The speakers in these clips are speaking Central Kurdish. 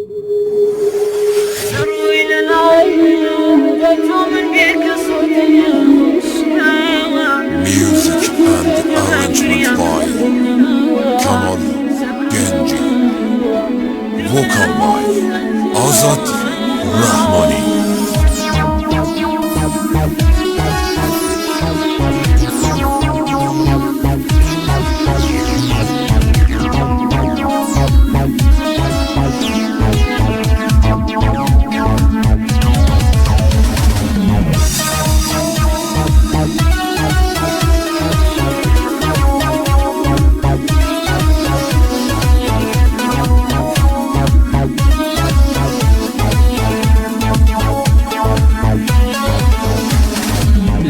Music and arrangement by Kamal Genji. Vocal by Azad Rahmani.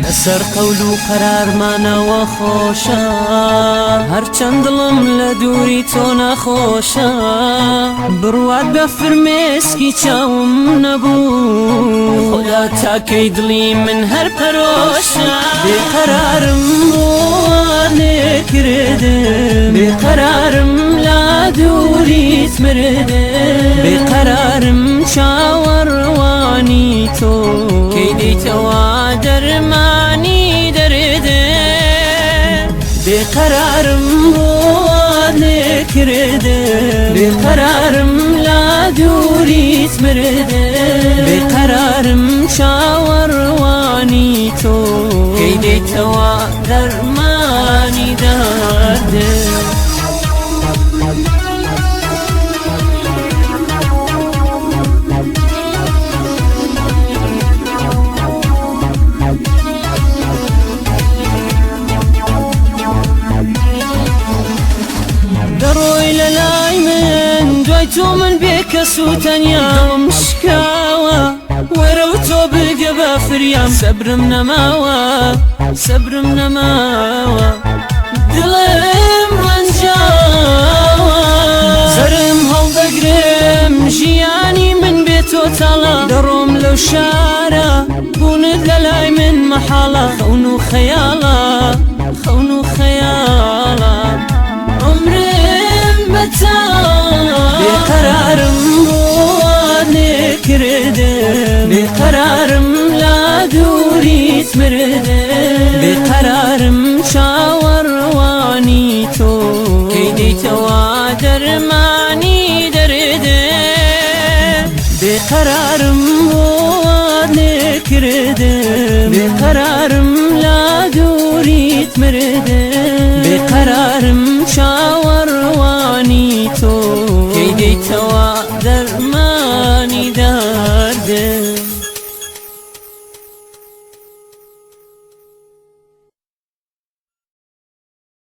لەسەر قەول و قەرارمانەوە خۆشە، هەرچەند دڵم لە دووری تۆ نەخۆشە، بڕوات بە فرمێسکی چاوم نەبوو، خۆدا تاکەی دڵی من هەر پەرۆشە. بێقەرارم بۆ نەکردم، بێقەرارم لا دووریت مردم، بێقەرارم چاوەڕوانی تۆ، کەی دێیتەوە دەرمانی دەردێ. بێقەرارم بۆ نەکردم، بێقەرارم لا دووریت مردم، بێقەرارم چاوەڕوانی تۆ، کەی دێیتەوە دەرمانی دەردێ. دەڕۆی لە لای من دوای تۆ من بێکەس و تەنیا، دڵم شکاوە وەرە و تۆ بگە بە فریام، سەبرم نەماوە سەبرم نەماوە دڵم ڕەنجاوە، سەرم هەڵدەگرم ژیانی من بێ تۆ تاڵە، دەڕۆم لەو شارە بوونت لە لای من مەحاڵە، خەون و خەیاڵە خەون و خەیاڵە عمرم بەتاڵە. بێقەرارم بۆ نەکردم، بێقەرارم لا دووریت مردم، بێقەرارم چاوەڕوانی تۆ، کەی دێیتەوە دەرمانی دەردێ. بێقەرارم بۆ نەکردم، بێقەرارم لا دووریت مردم، بێقەرارم چاوەڕوانی تۆ، کەی دێیتەوە دەرمانی.